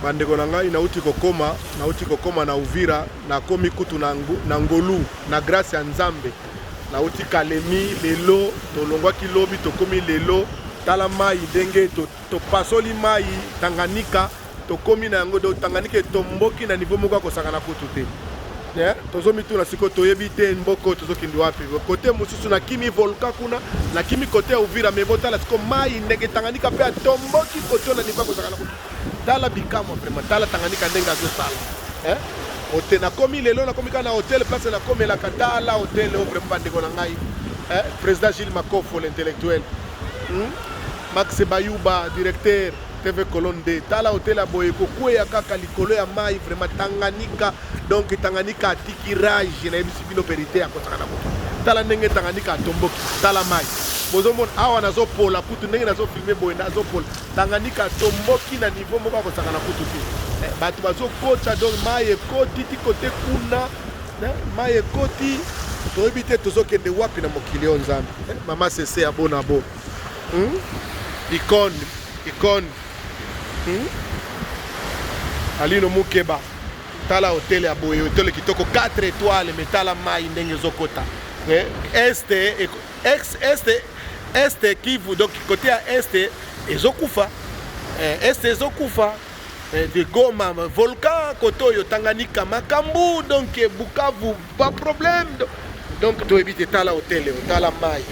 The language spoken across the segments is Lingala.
Bandeko na ngai, nauti kokoma, nauti kokoma na Uvira, nakomi kutu na, na ngolu, na grâce ya Nzambe. Nauti Kalemi lelo, tolongwaki lobi, tokomi lelo. Tala mai ndenge topasoli to mai Tanganyika, tokomi na yango donc Tanganyika etomboki na niveau moko ya kosakana kutu te. Eh, tozomituna sikoyo, toyebi te mboka oyo tozokende wapi. Kote mosusu nakimi volcan kuna, nakimi kote ya Uvira, me botala sikoyo mai ndenge Tanganyika mpe atomboki kote na niveau ya kosakana kutu. Tala bikamwa vraiment, tala Tanganyika ndenge azosala eh? Ote nakomi lelo, nakomi kaka na hotel place nakomelaka. Tala hotel oyo vraiment, bandeko na ngai eh? Président Gilles Makofo l'intellectuel, Max Bayuba directeur TV Colonne D. Tala hotel ya boye kokweya kaka likolo ya mai vraiment. Tanganyika, donc Tanganyika atiki rage, nayebisi bino verité ya kosaka na moto. Tala ndenge Tanganyika atomboki, tala mai bozomona awa. Nazopola kutu ndenge nazofilmer boye, nazopola. Tanganyika atomboki na niveau moko akosaka na kutu te. Eh, bato bazokota, donc mai ekoti ti kote kuna, mai ekoti, toyebi te tozokende wapi na mokili oyo. Nzambe, eh, mama sese ya bona bo, Icone, icone, Alino Mukeba. Tala hotel ya boye, hotel kitoko 4 étoiles, mais tala mai ndenge ezokota. Eh, est ex est est Kivu, donc côté ya est ezokufa, est ezokufa de Goma volcan, kote oyo Tanganyika makambu, donc Bukavu ba problème, donc toyebi te. Tala hotel oyo, tala mai,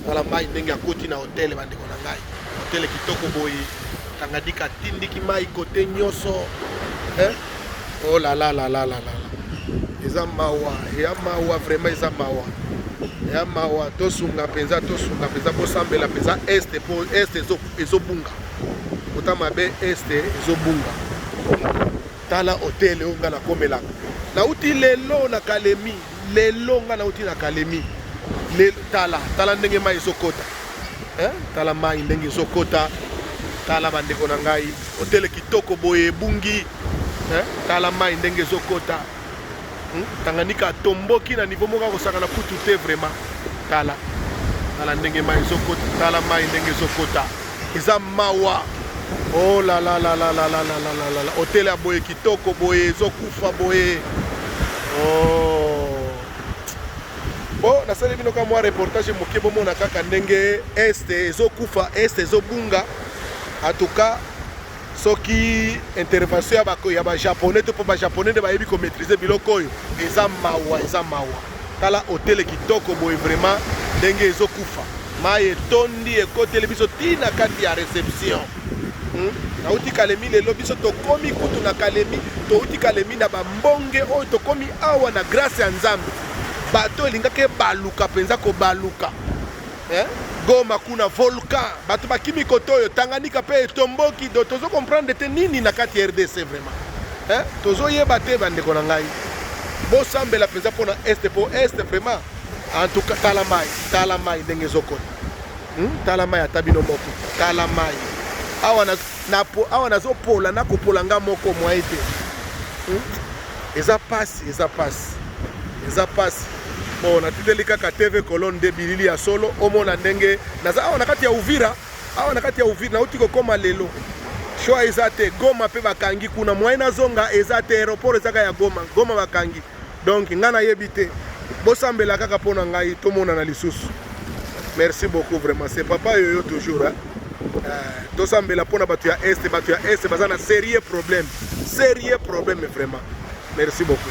tala mai ndenge akoti na hotel. Bandeko na ngai, hotel kitoko boye, Tanganyika atindiki mai kote nyonso, eh? Oh la la la la la la, eza mawa, eya mawa vraiment, eza mawa, eya mawa. Tosunga mpenza, tosunga mpenza, bosambela mpenza est, po est ezobunga kota mabe, est ezobunga. Tala hotel oyo nga nakomelaka. Nauti lelo na Kalemi, lelo nga nauti na Kalemi. Tala, tala ndenge mai ezokota, eh? Tala mai ndenge ezokota, tala bandeko na ngai, hotel kitoko boye ebungi, eh? Tala mai ndenge ezokota, Tanganyika atomboki na niveau moko akosaka na kutu te vraiment. Tala, tala ndenge mai ezokota, tala mai ndenge ezokota, eza mawa. Oh la la la la la la la la la la, hotel ya boye kitoko boye ezokufa boye. Oh bon, nasali bino ka mwa reportage moke, bomona kaka ndenge est ezokufa, est ezobunga. En tout cas, soki intervention ya bajaponais to mpo bajaponais nde bayebi komaîtriser biloko oyo, eza mawa, eza mawa. Tala hotel kitoko boye vraiment ndenge ezokufa, mai etondi, ekoteli biso ntina kati ya réception, Nauti Kalemi lelo, biso tokomi kutu na Kalemi, touti Kalemi na bambonge oyo, tokomi awa na grâce ya Nzambe. Bato elingaki ebaluka mpenza kobaluka, eh? Goma kuna volcan, bato bakimi kote oyo, Tanganyika mpe etomboki, do tozo comprendre te nini na kati ya RDC vraiment, eh? Tozoyeba te. Bandeko na ngai, bosambela mpenza mpona est, mpo est vraiment, en tout cas, tala mai, tala mai ndenge ezokota, Tala mai, ata bino moko, tala mai awa na, na, awa nazopola, nakopola nga moko mwaye te, Eza pasi, eza pasi, eza pasi. Bon, natindeli kaka TV Colonne nde bilili ya solo, omona ndenge naza awa na kati ya Uvira. Awa na kati ya Uvira nauti kokóma lelo. Choix eza te, Goma mpe bakangi kuna, moyen nazonga eza te, aéroport ezaka ya Goma, Goma bakangi. Donc ngai nayebi te, bosambela kaka mpo na ngai, tomonana lisusu. Merci beaucoup vraiment, c'est papa Yoyo toujours, hein? Tosambela mpona bato ya est, bato ya est baza na sérieux problème, sérieux problème vraiment. Merci beaucoup.